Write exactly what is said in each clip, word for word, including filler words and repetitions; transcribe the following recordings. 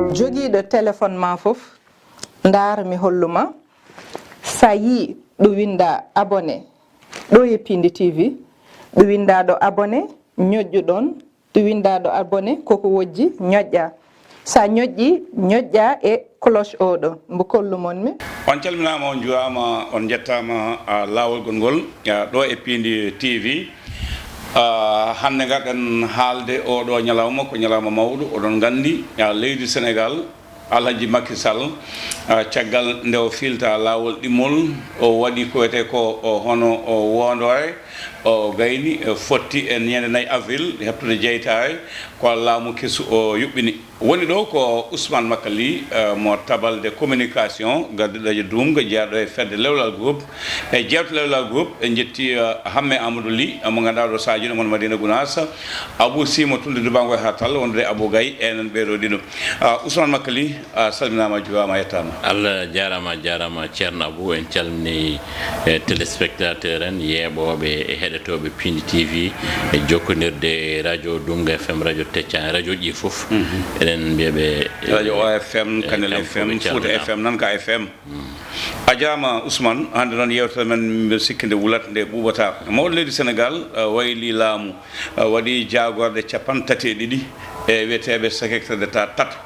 Jogiiɗo téléphone ma fof, ndaar mi hollu ma. Sa yii ɗo winnda abonné, ɗo e Pindi T V, ɗo winnda ɗo abonné, ñoƴƴu ɗoon, ɗo winnda ɗo abonné, koko wojji, ñoƴƴa. Sa ñoƴƴi, ñoƴƴa e cloche o ɗo, mbo kollu mon mi. On calminaama, on njuwaama, on njettaama, a, laawol gol ngol, a, ɗo e Pindi T V. A, hannde ngarɗen haalde oo ɗoo ñalawma, ko ñalawma mawɗo, oɗon nganndi, a, leydi Senegaal, Alhaji Macky Sall, a, caggal nde o fiilta laawol ɗimmol, o waɗi ko wiyetee ko, o, hono, o, woondoore, o gayni, e, fotti e ñande nayi avril, heɓtude jeytaare, ko laamu kesu o yuɓɓini. Woni ɗo ko Ousmane Makali, eh, mo tabalde communication, gardiɗo e duumga, jeyaɗo e fedde Lewlal Group. E jeewte Lewlal Group, en njetti, eh, Hamme Amadou Ly, eh, mo ngannduɗaa ɗo Sadio, mon Madina Gounass, Abou Sy mo Tulde Dubango e Hartal, wondude Abou Gaye, enen ɓeeɗo ɗiɗo. Ah, Ousmane Makali, a salminaama, a juuraama, a yettaama. Allah jaaraama, a jaaraama, Ceerno Abou. En calminii, eh, téléspectateur en, yeeɓooɓe e heɗotooɓe Pindi T V, e jokkondirde e radio Dunnga F M, radio Tecca, radio ji fof. Mhm. Eɗen mbiya ɓe, eh, radio O F M, eh, Kanel kamɓe F M, fof ɓe Fouta calminaama. F M, Nanka F M. Mm. A jaaraama, Ousmane. Hannde noon, yeewtere men, mbiɗo sikki nde wulat, nde ɓuuɓata. Mawɗo leydi Senegaal, eh, waylii laamu, eh, waɗi jaagorɗe cappanɗe tati e ɗiɗi e wiyeteeɓe secrétaire d'État tato.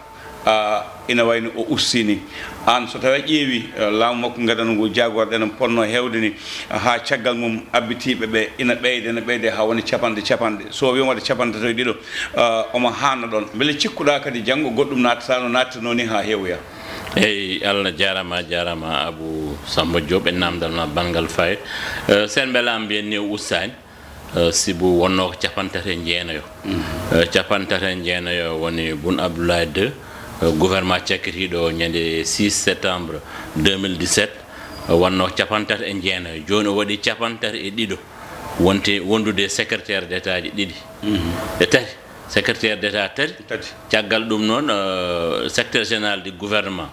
Ah, ina wayi no o usti ni. Aan, so tawii a ƴeewi, eh, laamu makko ngadano ngu, jaagorɗe no potnoo heewde ni, haa caggal mum abbitiiɓe ɓe ina ɓeyde, ina ɓeyde haa woni capanɗe, capanɗe. So o wiima waɗa cappanɗe tati e ɗiɗo, ah, omo haana ɗoon. Mbele cikkuɗaa kadi janngo goɗɗum naatata no naattirnoo ni haa heewoya? Eey, Allah jaaraama, jaaraama Abou Samba Diop, en naamndal ma banngal fayda. Eh, sen mbela mbiyen ni o ustaani. Eh, sibu wonnoo ko capanɗe tati e jeenayo. Mhm. Eh, capanɗe tati e jeenayo woni Boun Abdallah deux, eh, gouvernement cakkitiiɗo ñande six septembre deux mille dix-sept, eh, wonnoo ko capanɗe tati e jeenayo. Jooni o waɗi capanɗe tati e ɗiɗo, wonti wondude secrétaire d'État ji ɗiɗi. Mhm. E tati, secrétaire d'État tati. Tati. Caggal ɗum noon, eh, secrétaire général du gouvernement,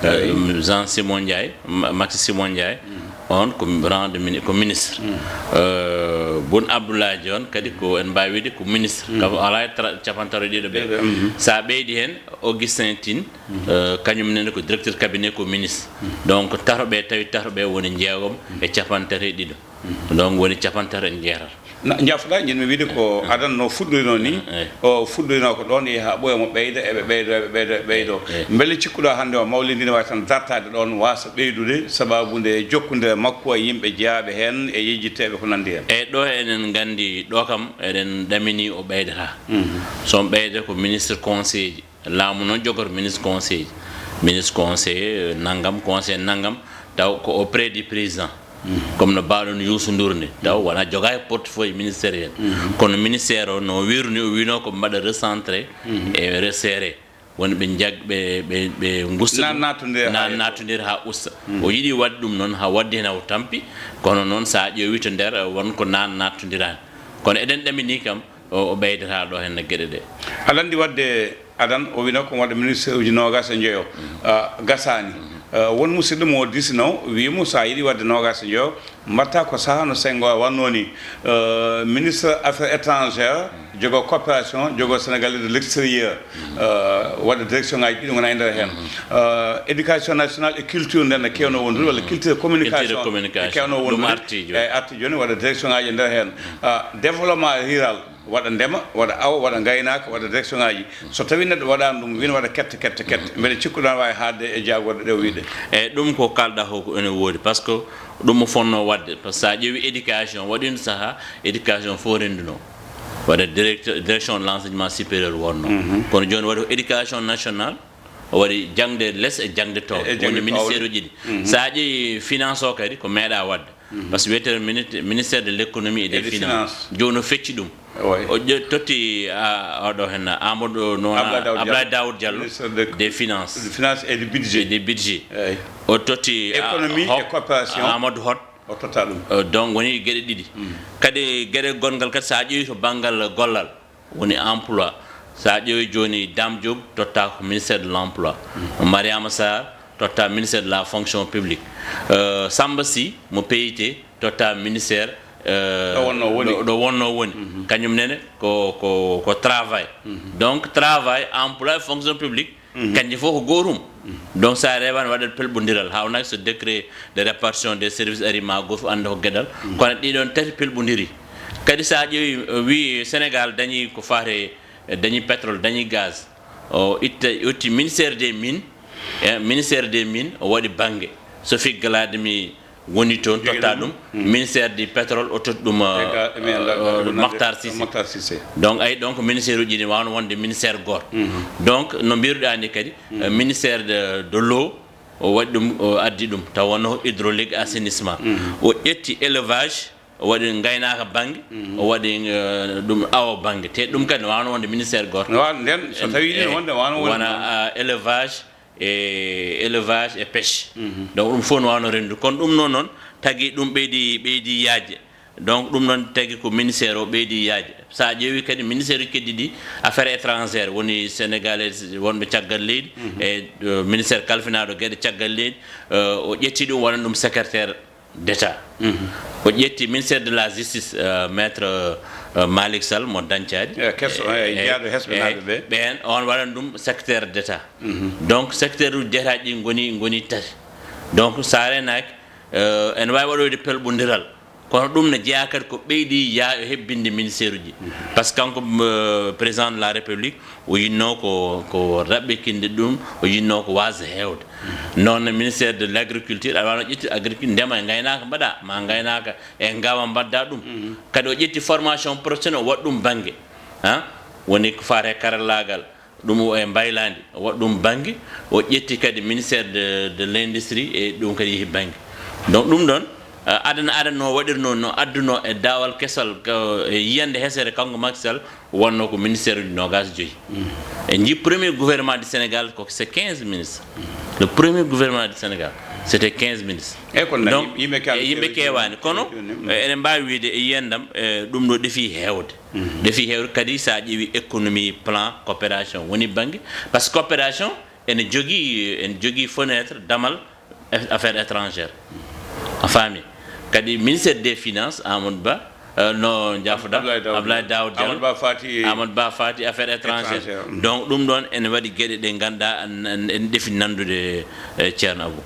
eh, Eey. Jean Simon Ndiaye, Ma-, Maxi Simon Ndiaye, Mm. on ko rang de mini-, ko ministre. Mm. Eh, Boun Abdallah Dionne kadi ko, en mbaawi wiide ko ministre. Mm. Kam alaa e tra-, capanɗe tati e ɗiɗo ɓe. Ɗiɗo, mhm. So a ɓeydi heen, Augustin Tine, Mm. eh, kañum nene ko directeur cabinet, ko ministre. Mm. Donc, tato ɓe, tawi tato ɓe woni jeegom e capanɗe tati e ɗiɗo. Donc, woni capanɗe tati e jeetati. Na, njaafo-ɗaa, njiɗmi wiide ko Eh, eh. Adan no fuɗɗorinoo ni, Eh, eh. O fuɗɗorinoo ko ɗoon, yehi haa ɓooya mo ɓeyda, eɓe ɓeydo, eɓe ɓeydo, eɓe ɓeydo. Eh, eh. Mbele cikkuɗaa hannde o mawlidine wawi tan dartaade ɗoon, waasa ɓeydude, sabaabu nde jokkondire makko e yimɓe jeyaaɓe heen e yejjitteeɓe ko nanndi heen? Eyi, ɗo eɗen nganndi, ɗo kam eɗen ɗaminii o ɓeydata. Mhm. So on ɓeyda ko ministre conseiller ji. Laamu noon jogoto ministre conseil. Ministre conseiller, eh, nanngam, conseil nanngam, taw ko auprès du président. Mhm. Comme no mbaɗon Youssou Ndour ni, taw wona joga e portefeuille ministériel. Mhm. Kono ministère o no wirni, o wino ko mbaɗa recentré Mhm. e resserré. Woni ɓe jag-, ɓe, ɓe, ɓe gusta Na ɗum, naatondira na haa yeeso. Naatondira haa usta. Mhm. O yiɗi waɗde ɗum noon, haa waɗde heen o tampi. Kono noon, so a ƴeewi to nder, won ko na naatondiraani. Kono eɗen ɗamini kam, o, o ɓeydata ɗo heen geɗe ɗe. Aɗa anndi waɗde Adan, o wino ko waɗa ministre uji noogaas e njoyo. Mhm. Ah, gasaani. Mhm. Ah, won musidɗo mo o disino, wiimo so a yiɗi waɗde noogaas e njoyo, mbaɗta ko saha no Senghor wannoo ni. Ah, ministre affaires étrangères, jogo coopération, jogo Sénégalais de l'extérieur. Mhm. Ah, waɗa direction ngaji ɗiɗi ngona e nder heen. Mhm. Ah, éducation nationale et culture nden no keewno wondude, walla culture communication Culture communication. Keewno wondude. Ɗum arti jooni. Eyi, arti jooni waɗa direction ngaji e nder heen. Ah, développement rural, waɗa ndema, waɗa awo, waɗa ngaynaaka, waɗa direction ngaji. So tawi neɗɗo waɗaani ɗum, wina waɗa kette, kette, kette. Mbele cikkuɗaa wawi haalde e jaagorɗe ɗe o wiɗe? Eyi, ɗum ko kalɗa ko, ko ene woodi. Par ce que ɗum o fonnoo waɗde. Par ce que so a ƴeewi éducation, waɗino saha éducation fof renndunoo. Waɗa directeur, direction de l'enseignement supérieur wonnoo. Mhm. Kono jooni waɗi ko éducation nationale, o waɗi jaŋde les e jaŋde toowɗe. E, e jaŋde toowɗe. Woni ministère uji ɗiɗi. Mhm. So a ƴeewi finance o kadi, ko meeɗa waɗde. Mhm. Par ce que wiyetee mini-, ministère de l'économie et des finances. Et des finances. Jooni o fecci ɗum. Oui. O ƴe-, totti, a, oɗo heen, Amadou, no wona Abdoulaye Daouda Diallo. Abdoulaye Daouda Diallo, ministre de, des finances. De finances et du budget. Et du budget. Eyi. O totti, a, Économie Hott, et coopération. Amadou Hott. O totta ɗum. Euh, donc, woni geɗe ɗiɗi. Mm. Kadi geɗe gonngal kadi, so a ƴeewi to banngal gollal, woni emploi. So a ƴeewi jooni, Dame Diop totta ko ministère de l'emploi. Mm. Mariama Sarr totta ministère de la fonction publique. Euh, Samba Sy mo P I T totta ministère, euh, ɗo wonnoo woni. Ɗo, ɗo wonnoo woni. Mhm. Kañum nene ko, ko, ko travail. Mhm. Donc, travail, emploi, fonction publique, Kanji fof ko gootum. Donc, so a rewaani waɗat pelɓondiral, haawnaki so décret de répartition des services ari ma gootum annda ko geɗal. Kono ɗiɗon tati pelɓondiri. Kadi so a ƴeewi, wi Sénégal dañi ko faate, dañi pétrole, dañi gaz. O itta, itti ministère des mines, e ministère des mines o waɗi bannge. So figgalade mi woni toon, totta ɗum. Ministère du pétrole o totti ɗum, euh, Makhtar Cissé. Donc, ay, donc, ministère uji ɗi wawno wonde ministère goto. Donc, no mbiruɗa ni kadi, euh, ministère de, de l'eau, o waɗi ɗum, o addi ɗum, taw wonno hydraulique, assainissement. O ƴetti élevage, o waɗi ngaynaaka bannge, o waɗi, euh, ɗum awo bannge. Te ɗum kadi wawno wonde ministère goto. Wa-, nden, so tawi ɗin wonde wawno wonde wona, euh, élevage, e élevage e pêche. Donc, ɗum fof no wawno rendu. Kono ɗum noon, noon tagi ɗum ɓeydi, ɓeydi yaajde. Donc, ɗum noon tagi ko ministère o ɓeydi yaajde. Sa ƴeewi kadi ministère uji keddi ɗi, affaires étrangères, woni sénégalais wonɓe caggal leydi, e, euh, ministère kalfinaɗo gueɗe caggal leydi, euh, o ƴetti ɗum, waɗan ɗum secrétaire d'État. O ƴetti ministère de la justice, euh, maître, euh, euh, Malick Sall mo Dancadi. E kesso, e, e, jeyaaɗo hesɓe e, naaɓe ɓe. Ɓeen, on waɗan ɗum secrétaire d'État. Donc, secrétaire uji jeetati ɗi ngoni, ngoni tati. Donc, sa renaki, euh, ene wawi waɗoyde pelɓondiral. Kono ɗum ne jeyaa kadi ko ɓeydi yaayo hebbinde ministère uji. Parce que kanko, euh, président de la République, o yinno ko, ko raɓɓikinde ɗum, o yinno ko wasde heewde. Noon ne ministère de l'agriculture, aɗa wano ƴetti agriculture, ndema e ngaynaaka mbaɗa, ma ngaynaaka e ngawa mbadda ɗum. Kadi o ƴetti formation professionnelle, o waɗi ɗum bannge. Ha? Woni ko faate karallaagal, ɗum o e mbaylaandi, o waɗi ɗum bannge, o ƴetti kadi ministère de, de l'industrie, e ɗum kadi yehi bannge. Donc, ɗum ɗon, eh, adana, adana no waɗirno, no adduno e daawal kesal, ko e yiyannde hesere, kanko Macky Sall, wonno ko ministère uji noogaas e joyi. En njii premier gouvernement du Sénégal, ko c'est quinze ministres. Le premier gouvernement du Sénégal, c'était quinze ministres. Eyyi, kono donc, yimɓe keewa-, e yimɓe keewa-, keewaani. Kono, mm, eh, eɗen mbaawi wiyde e yiyannde am, eh, ɗum ɗo ɗefi heewde. Ɗefi heewde kadi, so a ƴeewi économie, plan, coopération, woni bannge. Par ce que coopération ene jogii, ene jogii fenêtre, damal, affaires étrangères. A faami? Kadi ministère des finances, Amadou Ba, euh, no, jaafoɗa, Abdoulaye Daouda Diallo. Abdoulaye Daouda Diallo. Amadou Ba faati, Amadou Ba faati affaires étrangères. Étrangères, mm. Donc, ɗum ɗon ene waɗi geɗe ɗe ngannduɗaa an, an, en ɗefi nanndude, eh, Ceerno Abou.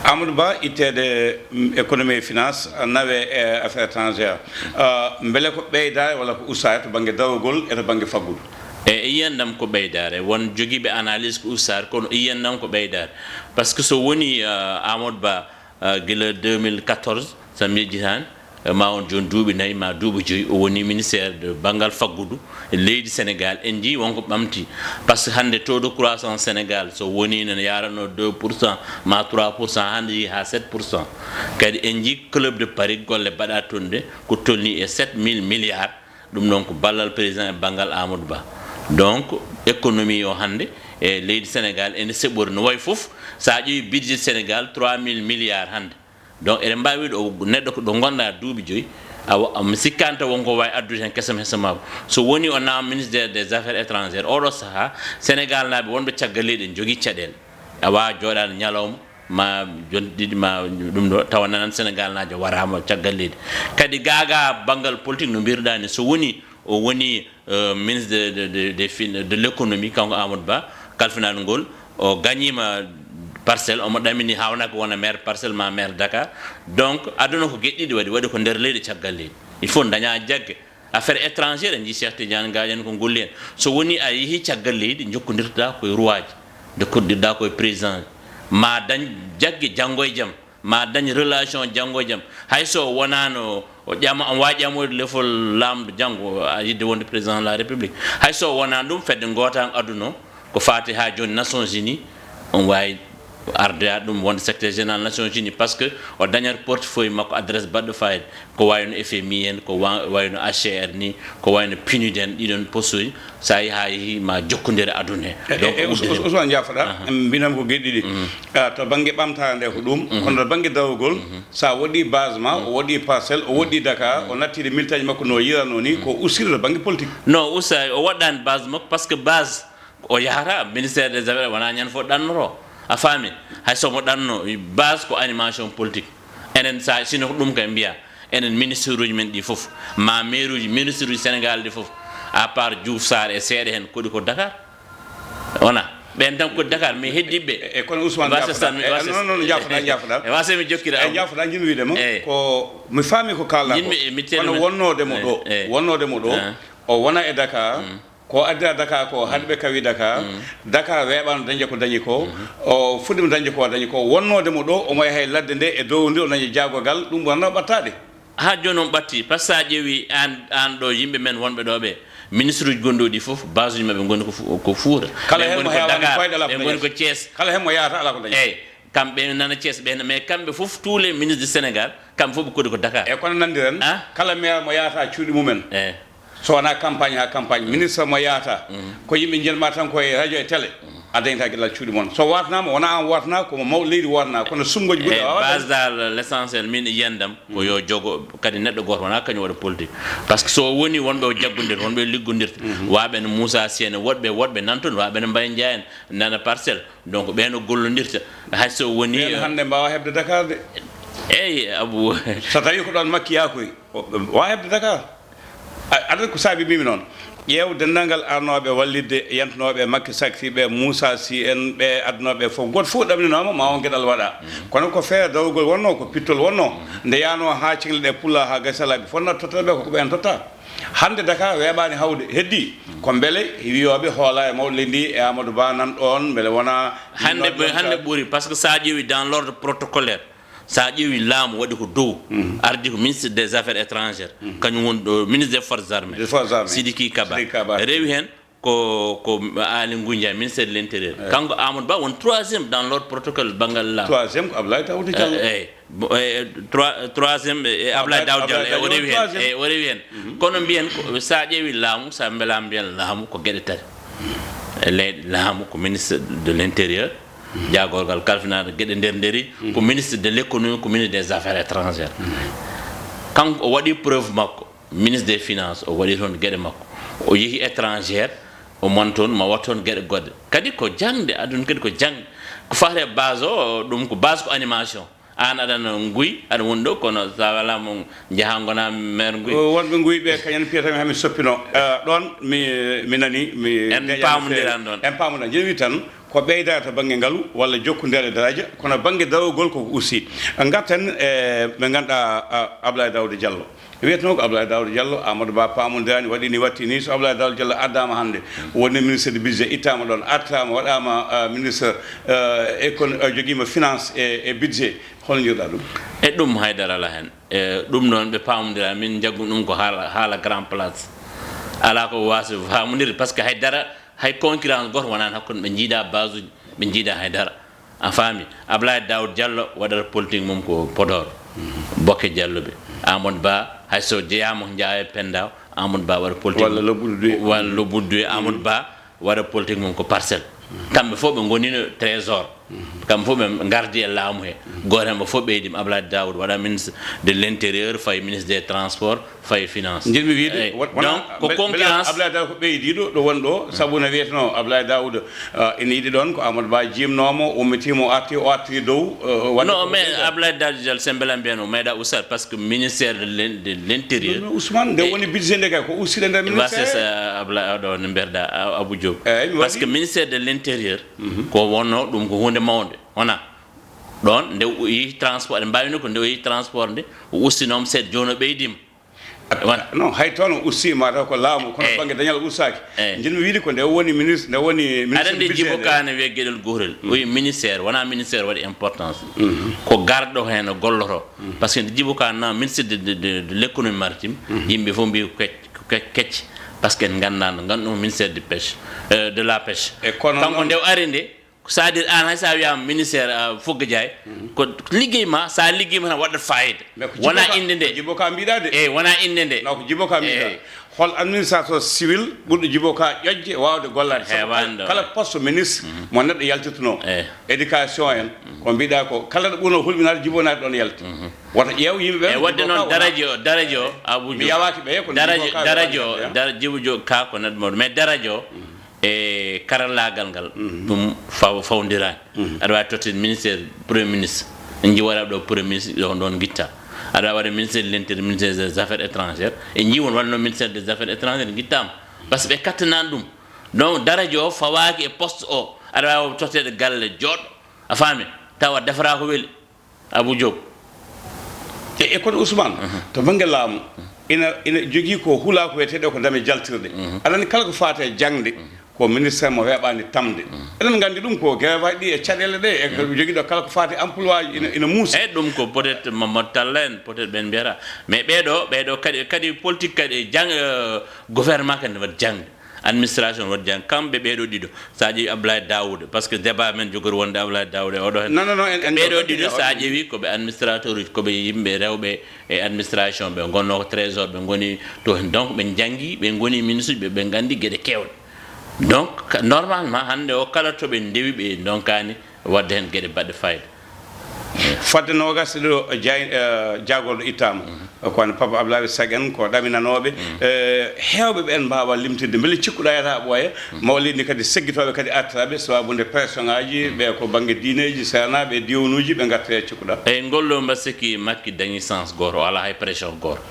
Amadou Ba, itteede, mm, économie et finance, nawe e affaires étrangères. Euh, mbele ko ɓeydaare walla ko ustaare to bannge dawrugol e to bannge faggudu? E, e yiyannde am ko ɓeydaare. Won jogiiɓe analyse ko ustaare, kono e yiyannde am ko ɓeydaare. Par ce que so woni, euh, Amadou Ba, euh, gila deux mille quatorze, so mi yejjitaani, eh, ma won jooni duuɓi nayi, ma duuɓi joyi, o woni ministère de banngal faggudu e leydi Sénégal. En njii wonko ɓamti. Par ce que hannde taux de croissance Sénégal, so woni ne yaranno deux pour cent, ma trois pour cent, hannde yehi haa sept pour cent. Kadi en njii Club de Paris, golle mbaɗa toon ɗe, ko tolni e sept mille milliards. Ɗum noon ko ballal président e banngal Amadou Ba. Donc, économie o hannde e leydi Sénégal ene seɓori no wayi fof. So a ƴeewi budget Sénégal, trois mille milliards hannde. Donc, eɗen mbaawi wiide o neɗɗo ko ɗo ngonɗa duuɓi joyi, awa, mi sikkaani taw wonko waawi addude heen kesam hesam makko. So woni o naam ministère des affaires étrangères, oɗo sahaa, Sénégal naaɓe wonɓe caggal leydi ene njogii caɗeele. A waawaa jooɗaade ñalawma, ma jonte ɗiɗi, ma ɗum ɗo, tawa nanan Sénégal naajo waraama caggal leydi. Kadi gaagaa banngal politique no mbiruɗaa ni, so woni o woni, euh, ministre de, de, de, de fin-, de l'économie, kanko Amadou Ba, kalfinaaɗo ngol, o gañiima Parcelles, omo ɗamini haawnaka wona maire Parcelles ma maire Dakar. Donc, aduna ko geɗe ɗiɗi waɗi, waɗi ko nder leydi caggal leydi. Il faut daña jagge. Affaires étrangères, en njii Cheikh Tidiane Gadio en ko golli heen. So woni a yehi caggal leydi, jokkondirta koye ruwaaji, jokkondirta koye président. Ma dañ jagge janngo e jam, ma dañ relation janngo e jam. Hay so wonaano o ƴama, on waawi ƴamoyde lefol laamɗo janngo, a yidde wonde président de la République. Hay so wonaano ɗum, fedde gootaango aduna o, ko faati haa jooni Nations Unies, on waawi ardoya ɗum wonde secrétaire général Nations Unies, par ce que o dañat portefeuille makko adresse baɗɗo fayida, ko wayno F M I en, ko wa-, wayno H C R ni, ko wayno PNUD en, ɗiɗon poste uji, so a yehi haa yehi ma jokkondire aduna he. E, donc, e, e, Us-, uddude. Us-, Usman jaafoɗa, aha, mbinam ko geɗe ɗiɗi. Mhm. Ah, to bannge ɓamtaare nde ko ɗum, mhm, kono to bannge dawrugol, mhm, so a waɗi base ma, mhm, o waɗi Parcelles, o waɗi Dakar, mhm, o natti militaji makko no yiranoo ni, mhm, ko ustirde to bannge politique. Non, usta, o waɗɗaani base makko, par ce que base, o yahata ministère des affaires, wona ñande fof ɗannoto. A faami? Hay so mo ɗanno, base ko animation politique. Enen sa, sino ko ɗum kay mbiya, enen ministre uji men ɗi fof, ma maire uji, ministre uji Sénégal ɗi fof, à part Diouf Sarr e seeɗa heen, koɗi ko Dakar. Wona? Ɓen tan ko Dakar, mi heddiɓe. E, e, kono Ousmane, Wasastan, jaafoɗaa. E, Wasas-, non, non, jaafoɗaa, jaafoɗaa. E, Wasastan mi jokkira. E, jaafoɗaa, jiɗmi wiide mo, e, ko mi faami ko kaalɗaa ko. Yimɓe, e, mi kono wonnoo de mo ɗo, e, wonnoo de mo ɗo, e, o wona e Dakar, mm, ko addira Dakar ko, hade ɓe kawi Dakar, mm, Dakar weeɓaano dañde ko dañi ko, mm, o fuɗɗima dañde ko dañi ko, wonnoo de mo ɗo, omo yaha e ladde nde, e dow ndi, o daña jaagogal, ɗum wonnoo ɓattaade. Haa jooni on ɓatti, par ce que so a ƴeewi aan, aan ɗo yimɓe men wonɓe ɗo ɓe, ministre uji gonɗo ɗi fof, base uji maɓɓe ngoni ko fu-, ko Fuuta. Kala ɓen heen ngoni mo ko heewaani Dakar, koyɗe alaa ko ɓen ngoni dañata. Ko Thiès. Kala heen mo yahata alaa ko dañata. Eey, kamɓe nana Thiès ɓe, mais kamɓe fof, tous les ministres du Sénégal, kamɓe fof ɓe kodi ko Dakar. Eey, kono nanndi ren, ah? Kala maire mo yahata cuuɗi mumen. Eey. So wonaa campagne haa campagne, ministre mo yahata, mm, ko yimɓe njiyan ma tan ko e radio e télé, mm, a dañataa geɗal cuuɗi mon. So waatanaama, wonaa aan waatana, ko mo mawɗo leydi waatana, kono sumngooji ɓurɗi, e, a waawaa base daal, l'essentiel, min e yiyannde am, ko, mm, yo jogo, kadi neɗɗo gooto wonaa kañum waɗa politique. Par ce que so woni wonɓe o jaggondirta, wonɓe o liggondirta, mhm, waaɓe no Moussa Sy en, woɗɓe, woɗɓe nan toon, waaɓe no Mbaye Ndiaye en, nana Parcelles. Donc, ɓeen o gollondirta. Hay so woni, ɓeen hannde mbaawa heɓde Dakar de. Eey, Abou. So tawii ko ɗoon Makki yaakoyi, o, o waawa heɓde Dakar. A-, aɗa ko saabi mbimi noon. Ƴeew denndaangal arnooɓe wallitde, yantunooɓe e Makki Sall ɓe, Moussa Sy en, ɓe adunooɓe fof. Gooto fof ɗamninooma, ma on geɗal waɗa. Mhm. Kono ko feere dawrugol wonnoo, ko pittol wonnoo. Mhm. Nde yaanoo haa ceŋle ɗe pulla haa gasi alaaji fof na totta ɓe, ko ko ɓeen totta. Hannde Dakar weeɓaani hawde. Heddi ko mbele wiyooɓe hoolaa e mawɗo leydi ndi e Amadou Ba nan ɗoon, mbele wonaa hannde ɓe, hannde ɓuri, par ce que so a ƴeewi dans l'ordre protocolaire, so a ƴeewi laamu waɗi ko dow, mhm, ardi ko ministre des affaires étrangères, mhm, kañum woni ɗo ministre des forces armées, des forces armées. Sidiki Kaba. Sidiki Kaba. Rewi heen ko, ko Aly Ngouille Ndiaye, ministre de l'intérieur. Eey. Kanko Amadou Ba woni troisième dans l'ordre protocole banngal laamu. Troisième ko Abdoulaye Daouda Diallo. Eey, eey. Bo-, e, e, troi-, troisième, e, e, Abdoulaye Daouda Diallo, e, o rewi heen, troisième. E, o rewi heen. Mhm. Kono mbiyen ko, so a ƴeewi laamu, so a mbelaama mbiyen laamu ko geɗe tati. E leyɗe laamu ko ministre de l'intérieur, mhm, jaagorgal kalfinaade geɗe nder nderi, mhm, ko ministre de l'économie, ko ministre des affaires étrangères. Mhm. Kanko o waɗi preuve makko, ministre des finances, o waɗi toon geɗe makko. O yehi étrangère, o man toon, ma waɗ toon geɗe goɗɗe. Kadi ko jaŋde, aduna kadi ko jaŋde. Ko faati e base o, ɗum ko base ko animation. Aan aɗa no Nguy, aɗa woni ɗo, kono so a alaa mo njahaa ngonaa maire Nguy. O, wonɓe Nguy ɓe, kañum piyata mi haa mi soppino. Eh, ɗoon mi, mi nani, mi en deeƴa no feewi. Paamondiran ɗoon. En paamondiran. Njeɗmi tan ko ɓeydaade to bannge ngalu walla jokkondiral e daraja, kono bannge darogol koko usti. Ngarten e ɓe ngannduɗaa, a, Abdoulaye Daouda Diallo. Wiyetnoo ko Abdoulaye Daouda Diallo, Amadou Ba paamondiraani, waɗi ni, watti ni. So Abdoulaye Daouda Diallo addaama hannde, woni ministre de budget, ittaama ɗoon, artaama, waɗaama, ah, ministre, ah, écono-, ah, jogiima finance e, e budget. Hono njiɗ-ɗaa ɗum? E ɗum haydara alaa heen. E ɗum noon ɓe paamondiraa, min njaggu ɗum ko haala, haala grand place. Alaa ko waasde faamondirde, par ce que haydara, hay concurrence gooto wonaani hakkunde ɓe, njiidaa base uji, ɓe njiidaa haydara. A faami? Ablaye Daoud Diallo waɗata politique mum ko Podor. Mhm. Bokke Diallo ɓe. Amadou Ba, hay so jeyaama ko jeyaa e Penda, Amadou Ba waɗa politique. Walla Lobbudu Duwe. Walla Lobbudu Duwe, Amadou Ba waɗa politique mum ko Parcelles. Mhm. Kamɓe fof ɓe ngonino trésor. Mhm. Kamɓe fof ɓe ngardi e laamu he. Mhm. Gooto heen ɓe fof ɓeydi mo. Ablaye Daoud waɗa ministre de l'intérieur, fayi ministre des transports, fayi finance. Njiɗmi wiyde, eyi, won-, wona donc, ko be-, concurrence. Ablaye Daoud ko ɓeydiiɗo ɗo woni ɗo, sabu no wiyeteno Ablaye Daoud, ah, ina yiɗi ɗoon ko Amadou Ba jiimnoomo, ummitiimo, o arti, o arti dow, eh, waɗde. Non, ko mais ɓeyda. Ablaye Daoud Diallo, sembela mbiyan o meeɗa ustaade, par ce que ministère de l'in-, de l'intérieur. Non, non, Ousmane, nde woni budget nde kay, ko ustiiɗo e nder ministère. Wasde sa Ablaye, oɗo no mbiyeɗa, a-, Abou Diop. Eyi, mi waɗi. Par ce que ministère de l'intérieur, ko wonno ɗum ko huunde mawnde. Wona ɗoon, nde o yehi transport, eɗen mbaawi wiyde ko nde o yehi transport nde, o ustinooma seeɗa, jooni o ɓeydiima. Wona. Non, hay toon o ustiima, taw ko laamu, kono bannge dañal ustaaki. Eyi. Njiɗmi wiyde ko nde o woni ministre, nde o woni ministre budget nde. Aɗa anndi Djibo Ka ne wiya geɗel gootel. O wiyi ministère, wonaa ministère waɗi importance. Ko garɗo heen o golloto. Par ce que nde Djibo Ka na ministre de, de, de, de l'économie maritime, yimɓe fof mbiyi ko kec-, ko kec-, kecce. Par ce que en nganndaa no, nganndu ɗum ministère de pêche, euh, de la pêche. E kono kanko noon nde o ari nde, c'est-à-dire, aan hay so a wiyaama ministère, ah, Fodde Ndiaye, ko liggey ma, so a liggiima tan waɗat fayida. Mais ko Djibo Ka, wonaa innde nde. Ko Djibo Ka mbiɗa de. Eyi, wonaa innde nde. Non, ko Djibo Ka mbiɗa. Eyi. Hol administrateur civil ɓurɗo Djibo Ka ƴoƴde, waawde gollaade? Sabu heewaani ɗo. Kala, kala poste ministre mo neɗɗo yaltirtunoo. Eyi. Éducation en, ko mbiɗa ko, kala ɗo ɓurno hulɓinaade, Djibo naati ɗoon yalti. Woto ƴeew yimɓe ɓe. E waɗde noon, darajo, darajo, Abou Diouf. Mi yawaaki ɓe, kono darajo, Djibo Ka darajo, waɗi, dara-, Djibo Ka ko neɗɗo mawɗo. Mais darajo, e karallaagal ngal, ɗum faw-, fawndiraani. Aɗa waawi tottinde ministère premier ministre, en njiwara ɗo premier ministre, ɗo, ɗoon ngitta. Aɗa waawi waɗde ministère de l'intérieur, ministère des affaires étrangères, en njiwon waɗno ministère des affaires étrangères, ngittaama. Par ce que ɓe kattanaani ɗum. Donc, daraja o fawaaki e poste o. Aɗa waawi totteede galle jooɗo, a faami, tawa defara ko weli. Abou Diop. E, e kono Ousmane, to bannge laamu, ina, ina jogii ko hulaa ko wiyeteeɗo ko dame jaltirɗe. Aɗa anndi kala ko faati e jaŋde, ko ministère mo weeɓaani tamde. Eɗen nganndi ɗum ko grève aji ɗi e caɗeele ɗe, e ko jogii ɗo kala ko faati e emploi aji ina, ina muusi. Eyi, ɗum ko peut-être mo, mo talla en, peut-être ɓen mbiyata. Mais ɓeeɗo, ɓeeɗo kadi, kadi politique kadi e jaŋ-, eh, gouvernement kadi ne waɗi jaŋde. Administration waɗi jaŋ. Kamɓe ɓeeɗo ɗiɗo, so a ƴeewi Abdoulaye Daouda, parce que débat men jogori wonde Abdoulaye Daouda e oɗo hen. Non, non, non, en, en ɓeeɗo ɗiɗo, so a ƴeewi ko ɓe administrateur uji, ko ɓe yimɓe rewɓe e administration, ɓe ngonno ko trésor, ɓe ngoni to hen. Donc, ɓe njanngi, ɓe ngoni ministre uji, ɓe, ɓe nganndi geɗe keewɗe. Donc, ka-, normalement, hannde o kala to ɓe ndewi, ɓe ndonkani waɗde heen geɗe baɗɗe fayida. Fadde noogas e ɗiɗo jay-, eh, jaagorɗo ittaama. Ko wano Papa Abdoulaye Seck en, ko ɗaminanooɓe. Eh, heewɓe ɓeen mbaawa limtinde. Mbele cikkuɗaa yata ɓooya, mawlid ndi kadi seggitooɓe kadi artiraaɓe, sababu nde pression ŋaaji, ɓe ko bannge diineeji, seenaaɓe e diwnuuji, ɓe ngarta e cikkuɗaa? Eyi, ngol ɗoo mbaɗ sikki Makki dañi sens gooto, o alaa hay pression gooto.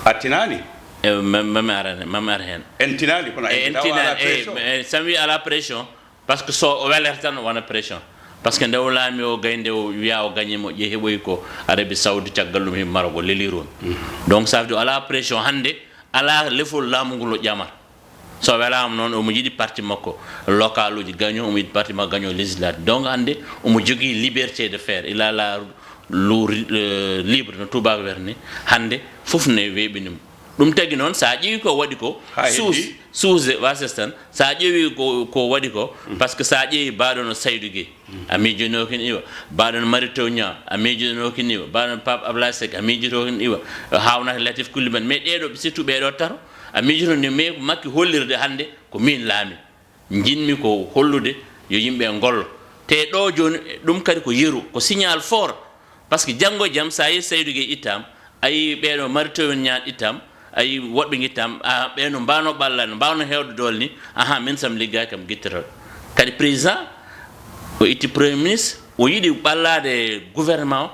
A tinaani? E, ma-, ma mi ara heen, ma mi ara heen. En tinaani, kono en tinaani, o alaa pression. Eyi, so mi wii alaa pression, parce que so o welata tan, o wona pression. Parce que nde o laami o, gay nde o wiya o gañi mo, ƴe heɓoyi ko Arabie Saoudi, caggal ɗum heɓi Maroc, o leli toon. Donc, ça veut dire o alaa pression hannde, alaa lefol laamu ngol o ƴamata. So welaama noon, omo yiɗi parti makko, local uji gaño, omo yiɗi parti makko gaño législatif. Donc, hannde omo jogii liberté de faire. Il a la, le, euh, libre, no tubaako wiyata ni. Hannde fof ne weeɓini mo. Ɗum tagi noon, so a ƴeewi ko waɗi ko, suus-, suusde, wasde tan, so a ƴeewi ko, ko waɗi ko, parce que so a ƴeewi mbaɗo no Saydou Guèye, a miijono kin iwa, mbaɗo no Mary Teuw Niane, a miijono kin iwa, mbaɗo no Pape Abdoulaye Seck, a miijoto kin iwa, haawnata Latif Coulibaly, mais ɗeeɗo, surtout ɓeeɗo tato, a miijoto ni, mais ko Makki hollirde hannde ko min laami. Njiɗmi ko hollude yo yimɓe ngollo. Te ɗo jooni, ɗum kadi ko yeru, ko signal fort. Parce que janngo e jam, so a yii Saydou Guèye ittaama, a yii ɓeeɗo Mary Teuw Niane ittaama, a yii woɗɓe ngittaama, a, ɓee no mbaawno ɓallade, no mbaawno heewde doole ni, ahan, min so mi liggaaki kam gittoto. Kadi président, o itti premier ministre, o yiɗi ɓallaade gouvernement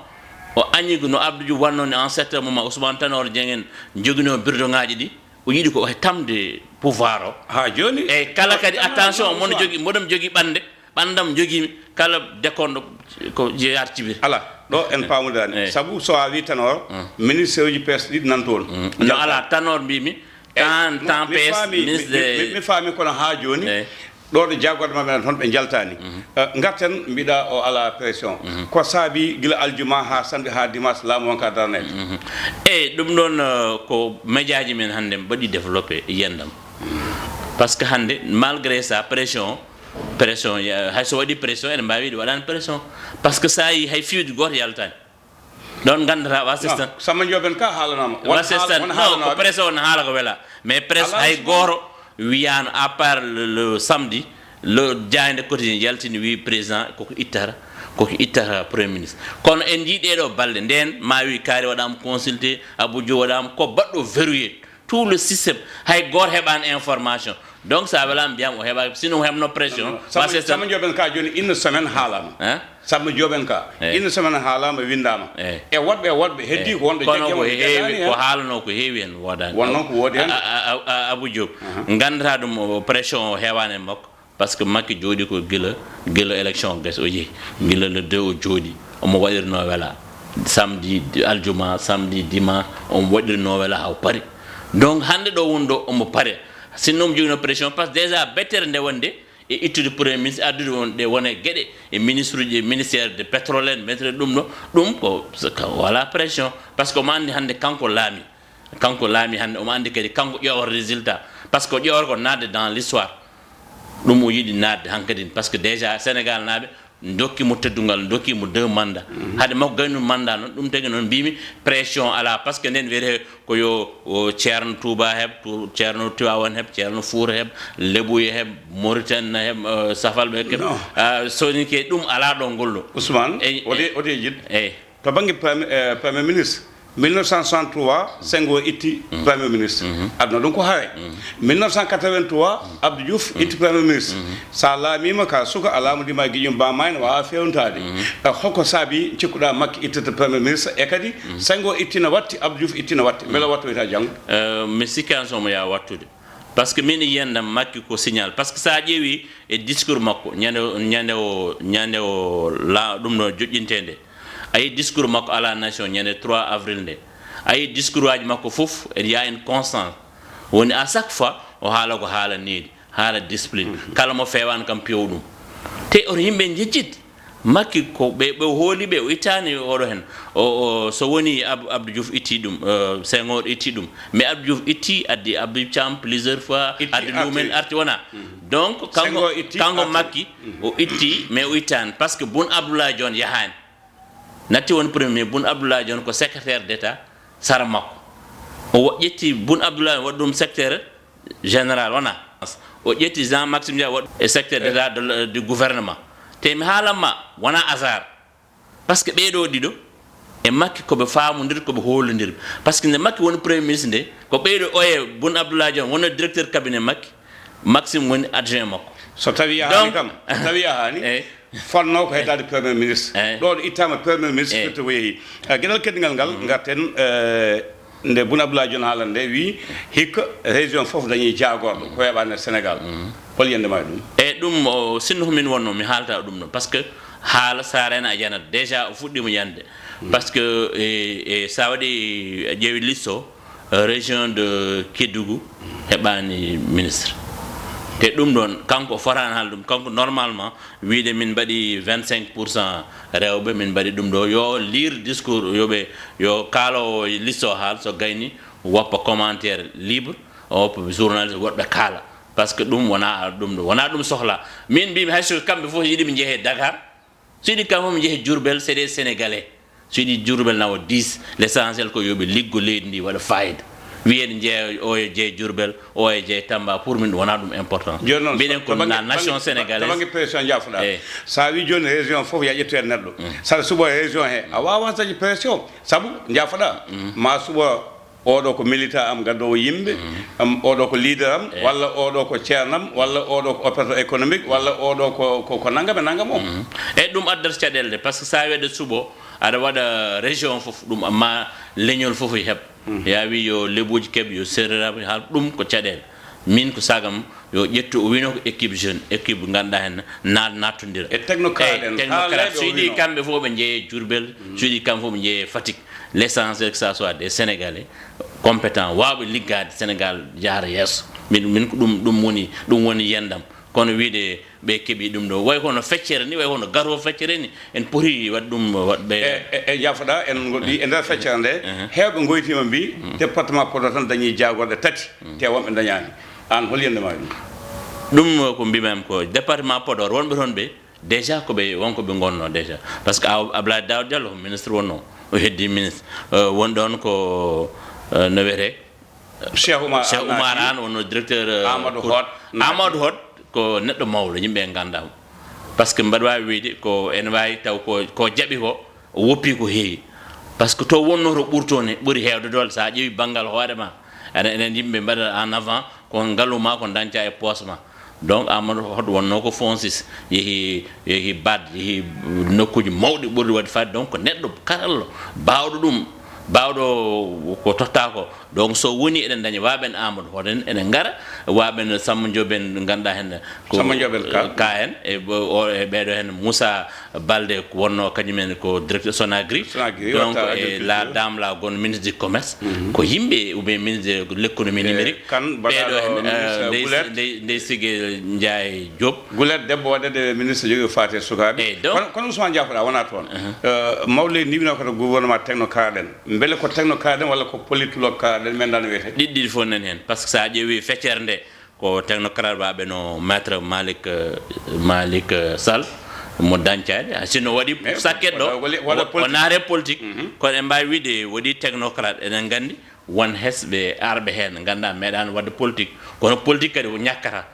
o, o añi ko no Abdou Diouf wannoo ni en certain moment, Ousmane Tanor Dieng en joginoo birdoŋaaji ɗi, o yiɗi ko tamde pouvoir o. Haa jooni? Eyi, kala kadi, attention, mono jogi, moɗon jogi ɓannde, ɓanndam jogiimi, kala dekonɗo ko jeyaata cibiri. Alaa, ɗo en paamodirani. Eyi. Sabu so a wii Tanor, ministre uji P S ɗiɗi nan toon. No alaa, Tanor mbiimi, tan, tan P S, mi, mi, ministre mi, mi, mi faami, kono haa jooni, eyi. Ɗo ɗo jaagorɗe maɓɓe nan toon, ɓe njaltaani. Eh, ngarten, mbiɗa o alaa pression. Ko saabi gila aljuma haa samedi haa dimanche laamu wonka darneede? Eyi, ɗum ɗoon, eh, ko médiaji men hannde mbaɗi développé yiyandam. Parce que hannde, malgré ça, pression, pression, eh, hay so waɗi pression, ene mbaawi wiide waɗaani pression. Parce que so a yii hay fiiwde gooto yaltaani. Ɗoon nganndata, wa sestan. Samba Ndiobène ka haalanaama. Wa sestan, non, ko presse o ne haala ko wela. Mais presse hay gooto wiyaano, à part le, le samedi, le jaaynde quotidien yaltini, wi président koko ittata, koko ittata premier ministre. Kono en njii ɗeeɗo balɗe, ndeen ma wi kaari waɗaama consulté, Abou Diouf waɗaama, ko baɗɗo verrouillé. Tout le système, hay gooto heɓaani information. Donc, so a welaama, mbiyaama o heɓaaki, sinon o heɓno pression. Non, non. Samba, Samba Ndiobène ka jooni, une semaine haalaama. Hein? Samba Ndiobène ka, eyi, une semaine haalaama, winndaama. Eyi. E woɗɓe, e woɗɓe, eyi, heddi ko wonɓe kono jaggi ko mo, heewi, ɓe dañaani ko heen. Haala noon ko heewi heen, woodani. Won noon ko woodi heen. A, a, a, a, Abou Diouf, nganndataa ɗum, o, pression o heewaani e makko. Parce que Macky jooɗi ko gila, gila élection gasi o yehi. Gila le deux o jooɗi. Omo waɗirno wela. Samedi, di-, aljuma, samedi, dimanche, omo waɗirno wela haa o pari. Donc, hannde ɗo woni ɗo, omo pare. Sinno omo jogino pression, parce que déjà bettere nde wonde e ittude premier ministre, addude won, ɗe wone geɗe e ministre uji, e ministère de pétrole en, maître ɗum ɗo, ɗum ko, ko wala pression. Parce que omo anndi hannde kanko laami. Kanko laami hannde, omo anndi kadi kanko ƴeewata résultat. Parce que o ƴeewata ko naatde dans l'histoire. Ɗum o yiɗi naatde hankadin. Parce que déjà Sénégal naaɓe ndokki mo teddungal, ndokki mo deux mandats. Hade makko gaynu mandat noon, ɗum tagi noon mbimi pression alaa. Parce que nden wiyete ko yo, o, Ceerno Touba heɓ, tu-, Ceerno Tiwaawan heɓ, Ceerno Fuuta heɓ, Lebuye heɓ, Mauritanie heɓ, eh, Safalɓe keɓ. Non. Ah, Soninke, ɗum alaa ɗo ngollo. Ousmane, eyi, wode, eyi, wode jiɗ. Eyi. To bannge premi-, eh, Premier ministre, mille neuf cent soixante-trois, Senghor itti Premier ministre. Aduna ɗum ko hare. Mille neuf cent quatre-vingt-trois, Abdou Diouf itti Premier ministre. Sa laamiima ka suka, a laamoodiima e giƴum bamma en, waawaa feewntaade. Eh, holko saabi cikkuɗaa Macky ittata Premier ministre? E kadi, Senghor ittina watti, Abdou Diouf ittina watti. Mbele wattoyta janngo? Eh, mi sikki an so omo yaa wattude. Parce que min e yiyandam Makki ko signal. Parce que so a ƴeewi e discours makko, ñande o, ñande o, ñande o la, ɗum ɗo joƴƴintede. A yi discours makko à la nation ñande trois avril nde. A yi discours aji makko fof, il y a une constance. Woni à chaque fois, o haala ko haala needi, haala discipline. Mhm. Kala mo feewaani kam piyow ɗum. Te oto yimɓe njejjit. Makki ko ɓe, ɓe o hooli ɓe, o ittaani oɗo hen. O, o, so woni Ab-, Abdou Diouf itti ɗum, euh, Senghor itti ɗum. Mais Abdou Diouf itti, addi Abdou Thiam plusieurs fois, itti, addi ɗumen, arti, arti wona. Mhm. Donc, kanko, Senghor itti, kanko arti. Makki, mhm, o itti, mais o ittaani. Parce que Boun Abdallah Dionne yahaani. Natti woni premier, Boun Abdallah Dionne ko secrétaire d'État sara makko. O wa-, ƴetti Boun Abdallah, waɗi ɗum secrétaire général, wona? O ƴetti Jean Maxime Dia, waɗi e secrétaire d'État de l-, du gouvernement. Te mi haalan ma, wona hasard. Parce que ɓeeɗo ɗiɗo e Makki ko ɓe faamondir, ko ɓe hoolondir. Parce que nde Makki woni premier ministre nde, ko ɓeeɗo oye, Boun Abdallah Dionne wonno directeur cabinet Makki, Maxime woni adjoint makko. So tawi yahaani kam, so tawi yahaani, fotnoo ko heddaade premier ministre. Ɗo ɗo ittaama premier ministre, firti ko yehi. Eh, geɗal keddigal ngal, ngarten, eh, nde Boun Abdallah Dionne haalata nde, wii hikka région fof dañii jaagorɗo, ko weeɓaani e Sénégal. Hol yiyannde ma e ɗum? E ɗum, o, sinno ko min wonnoo, mi haalta ɗum ɗo. Parce que haala, so a reena a yanat. Déjà, o fuɗɗiima yande. Parce que, e, e, so a waɗi, a ƴeewi liste o, région de Kédougou heɓaani ministre. Te ɗum ɗoon, kanko o fotaani haalde ɗum. Kanko, normalement, wiide min mbaɗi vingt-cinq pour cent rewɓe, min mbaɗi ɗum ɗo. Yo liir discours, yo ɓe, yo kaaloowo liste o haal, so gayni, woppa commentaire libre, o woppa journaliste, woɗɓe kaala. Parce que ɗum wona ɗum ɗo, wona ɗum sohla. Min mbimi hay so kamɓe fof yiɗi mi jeehe Dakar, so yiɗi kam fof mi jeehe Diourbel, c'est des Sénégalais. So yiɗi Diourbel nawa dix, l'essentiel ko yo ɓe liggo leydi ndi waɗa fayida. Wiyeede jeeya, o e jeeya Diourbel, o e jeeya Tamba, pour min wona ɗum important. Jooni noon, mbiɗen ko la nation sénégalaise. To bannge pression jaafoɗa. Eh. So a wi jooni région fof ya ƴettu heen neɗɗo. Mm. Saɗa suɓa région he, a wawa dañde pression. Sabu jaafoɗa, mm, ma suɓa oɗo ko militant am, gaddowo yimɓe, mm, am, oɗo ko leader am, eh, walla oɗo ko ceernam, walla oɗo ko opérateur économique, walla oɗo ko, ko, ko nanngam e nanngam o. Mm. E ɗum addata caɗeele de, parce que so a wiyde suɓo, aɗa waɗa région fof, ɗum amma leñol fof e heɓ. Mm. Ya wi yo lebuuji keɓ, yo seereeraaɓe haal, ɗum ko caɗeele. Min ko sagam yo ƴettu, o wino ko équipe jeune, équipe ngannduɗaa heen naat-, naattondira. E technocrate en, technocrate, so yiɗi kamɓe fof ɓe njeeye Diourbel, mm, so yiɗi kamɓe fof ɓe njeeye Fatick. L'essentiel que ça soit des Sénégalais compétents, waawɓe liggaade Sénégal jahra yeeso. Min, min ko ɗum, ɗum woni, ɗum woni yiyandam. Kono wiide ɓe keɓi ɗum ɗo, way kono feccere ni, way kono gato feccere ni, en poti waɗ ɗum, waɗ ɓe. E, e, e jaafoɗa, en ngoɗɗi e nder feccere nde, mhm, heewɓe ngoytiima mbi, mhm, département Podor tan dañi jaagorɗe tati, mhm, te wonɓe dañaani. Aan, hol yiyannde ma e ɗum? Ɗum ko mbimam ko département Podor, wonɓe toon ɓe, déjà ko ɓe, won ko ɓe ngonno déjà. Parce que Aw-, Abdoulaye Daouda Diallo ko ministre wonno, o heddi ministre, euh, won ɗoon ko, euh, no wiyetee, Cheikh Oumar Cheikh Oumar Anne, wonno directeur, euh, Amadou Hott. Amadou Hott ko neɗɗo mawɗo, yimɓe nganndaa mo. Parce que mbaɗa waawi wiyde ko ene waawi taw ko, ko jaɓi ko, o woppi ko heewi. Parce que to wonno to ɓurto ne, ɓuri heewde doole. So a ƴeewi banngal hoore ma, ene, enen yimɓe mbaɗa en avant, ko ngalu ma, ko dañca e poos ma. Donc, Amadou Hott wonno ko Fonsis, yehi, yehi Bad, yehi nokkuuji mawɗi ɓurɗi waɗde faayde. Donc, ko neɗɗo karallo, baawɗo ɗum, baawɗo ko totta ko. Donc, so woni eɗen daña waaɓe en Amadou Hott en, ene ngara, waaɓe en Samba Ndiobène, ngannduɗaa heen ko Samba Ndiobène Ka. Ka en, e bo-, o, e ɓeeɗo heen Moussa Baldé, ko wonno kañum en ko directeur Sonagri. Sonagri, donc, watta e agriculture. La dame la gonno ministre du commerce, mhm, ko yimɓe, ou bien ministre de l'économie, eh, numérique. Kan ɓeeɗo heen, ministre, eh, Ndey, Ndey, Ndey Sige Ndiaye Diop. Gulet debbo waɗede ministre jogii faate sukaaɓe. Eyyi, donc kono, kono Ousmane Diafoɗa wona toon. Uh-huh. Eh, mawɗo leydi ndi wino ko to gouvernement technocrate en. Mbele ko technocrate en walla ko politolocrate en, mi anndaa no wiyetee? Ɗiɗi ɗiɗi fof nani heen. Par ce que so a ƴeewi feccere nde, ko technocrate waaɓe no maître Malick, eh, Malick, eh, Sall, mo dañcaade. Hay sinno waɗi sakket ɗo, waɗa, waɗa o, o politique. Naare politique. Mhm. Kono en mbaawi wiyde waɗi technocrate. Eɗen nganndi won hesɓe arɓe heen, ngannduɗaa meeɗaani waɗde politique. Kono politique kadi o ñakkata.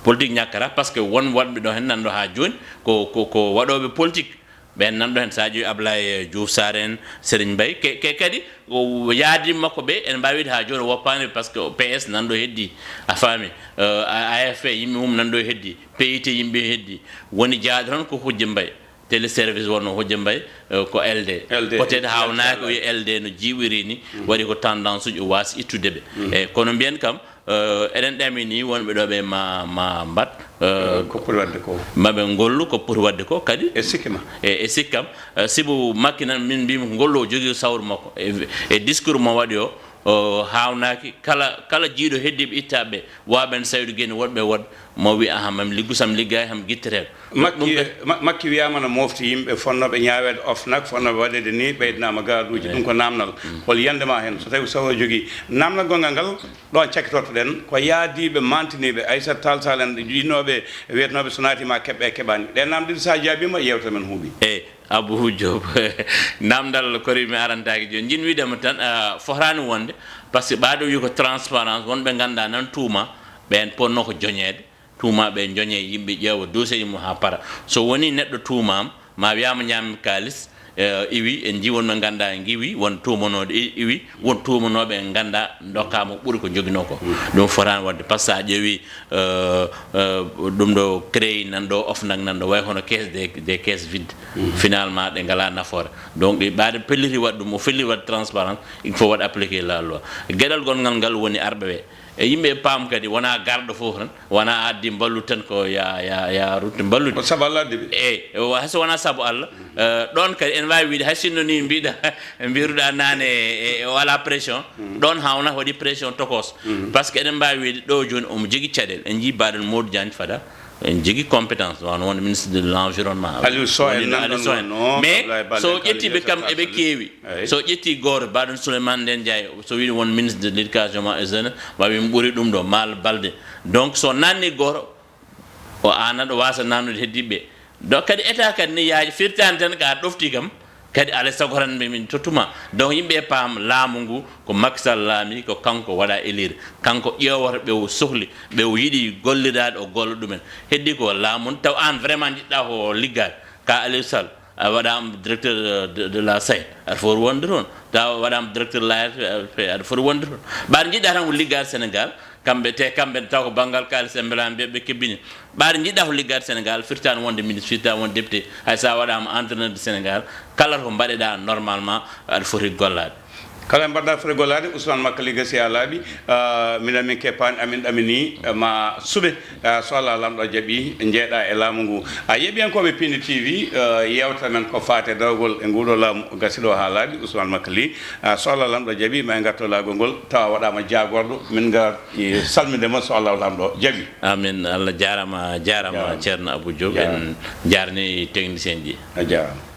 Politique ñakkata, par ce que won waɗɓe ɗo heen nanɗo haa jooni ko, ko, ko waɗooɓe politique. Ɓeen nanɗo heen, so a ƴeewi Ablaye Diouf Sarr en, Serigne Mbaye, ke, ke kadi o yaadi makko ɓe, ene mbaawi wiyde haa jooni o woppaani, par ce que P S nanɗo heddi, a faami, euh, A F P yimɓe mum nanɗo heddi, P I T yimɓe heddi, woni jaaɗo tan ko Hujja Mbaye. Téléservice wonno Hojja Mbaye, eh, ko L D. L D, peut-être haawnaaki o yo L D no jiiɓiri ni, mm, waɗi ko tendance uji o waasi ittude ɓe. Mm. Eh, kono mbiyen kam, Eh, eɗen ɗamini wonɓe ɗo ɓe ma, ma mbaɗ, eh, ko poti waɗde ko. Ma ɓe ngollu ko poti waɗde ko kadi. E sikke ma? E, e sikkam, eh, sibu Makki nan min mbimi ko ngollu o jogii sawru makko. E, e discours mo waɗi o, o haawnaaki kala, kala jiiɗo heddiiɓe ittaaɓe ɓe, waɓen saydu geni woɗɓe woɗ, mo wi aha, mam liggu sam liggaay ham gitteteeɗo. Makki, ɗum ɓe- Ma-, Makki wiyaama no mofti yimɓe fonnooɓe ñaaweede OFNAC, fonnooɓe waɗeede ni, ɓeydanaama garaduuji. Eyi. Ɗum ko naamnal. Mm. Hol yiyannde ma heen? So tawi ko sawru jogii naamnal gonngal ngal, ɗoon cakkitortoɗen ko yaadiiɓe, maantiniiɓe, Aissata Tall Sall en, yiɗnooɓe, wiyetnooɓe so naati ma keɓ e keɓaani. Ɗe naamnde ɗiɗi so a jaabiima, yeewtere men huuɓi. Eyi, Abou Diop, naamndal ko rimi arantaake jooni. Njin wiidema tan, ah, fotaani wonde, par ce que ɓaaɗo wi ko transparence, wonɓe nganndaa nan tuuma, ɓeen ponno ko joñeede, tuuma ɓe joñe yimɓe, ƴeewa dossier mum haa para. So woni neɗɗo tuumaama, ma wiyaama ñaami kaalis, eh, iwi, en njii won ɓe nganndaa ngiwi, won tuumanooɗo i-, iwi, won tuumanooɓe en nganndaa ndokkaama ɓuri ko njoginoo ko. Mm. Ɗum fotaani waɗde, par ce que so a ƴeewi, eh, eh, ɗum ɗo créé nan ɗo OFNAC nan ɗo, way hono caisse des, des caisses vides. Mm. Finalement, ɗe ngalaa nafoore. Donc, ɗi ɓaaɗo pelliti waɗ ɗum, o felliti waɗ transparence, il faut waɗ appliquer la loi. Geɗal gonngal ngal woni arɓe ɓe. E yimɓe paam kadi, wonaa garɗo fof tan, wonaa addi mballu tan ko ya, ya, ya rutte mballude. Ko sabu Allah addi ɓe. Eyi, o, hay so wonaa sabu Allah, eh, ɗoon kadi ene waawi wiide, hay sinno ni mbiɗa, mbiruɗa naane, e, e, o alaa pression, mm, ɗoon hawna waɗi pression tokos. Mm. Par ce que eɗen mbaawi wiide ɗo jooni omo jogii caɗeele. En njii mbaɗen Modou Diagne Fada, en jogii compétence, wano wonde ministre de l'environnement. Aliou Sow en woni nan Aliou Sow en. Ɗon wonno, mais Abdoulaye Balde so en ƴetti ɓe kam eɓe keewi. Eyi. So ƴetti gooto, mbaɗen Souleymane Ndéné Ndiaye, so wiide won ministre de l'éducation ma et jeunesse, ma wi mi ɓuri ɗum ɗo, Mal Balde. Donc, so nanni gooto, o aan aɗa waasa nannude heddiiɓe ɓe. Donc, kadi état kadi ne yaaji, firtaani tan ka ɗofti kam, kadi alaa e sago tan ɓe min tottuma. Donc, yimɓe paam laamu ngu ko Macky Sall laami, ko kanko waɗa élire. Kanko ƴeewata ɓe o sohli, ɓe o yiɗi golliraade, o golla ɗumen. Heddi ko laamu, taw aan vraiment njiɗɗa ko liggaade. Ka Aliou Sall, a waɗaama directeur de, de la SAED, aɗa foti wonde toon. Taw a waɗaama directeur de la R T P, aɗa foti wonde toon. Ɓaade njiɗɗa tan ko liggaade Sénégal, kamɓe te, kamɓe taw ko banngal kaalis en mbelaani ɓe, ɓe kebbini. Ɓaade njiɗɗa ko liggaade Sénégal, firtaani wonde ministre, firtaani wonde député. Hay so a waɗaama entraîneur de Sénégal, kala ko mbaɗeɗa normalement, aɗa foti gollaade. Kala mbaɗɗa foti gollaade, Ousmane Makka Ly gasi haa laaɓi. Ah, minen min keppaani, amin ɗamini, eh, ma suɓe, ah, so Allah Laamɗo jaɓi, njeeɗa e laamu ngu. Ah, yeeɓiyankooɓe Piindi T V, eh, yeewtere men ko faati e darogol e nguuɗo laamu gasi ɗo haa laaɓi, Ousmane Makka Ly. Ah, so Allah Laamɗo jaɓi, ma en ngarto laagol ngol, tawa waɗaama jaagorɗo, min ngar e salminde mo so Allah Laamɗo jaɓi. Amin, Allah jaaraama, jaaraama. Jaaraama. Ceerno Abou Diop, jaaraama. En njaarni technicien ji. A jaaraama.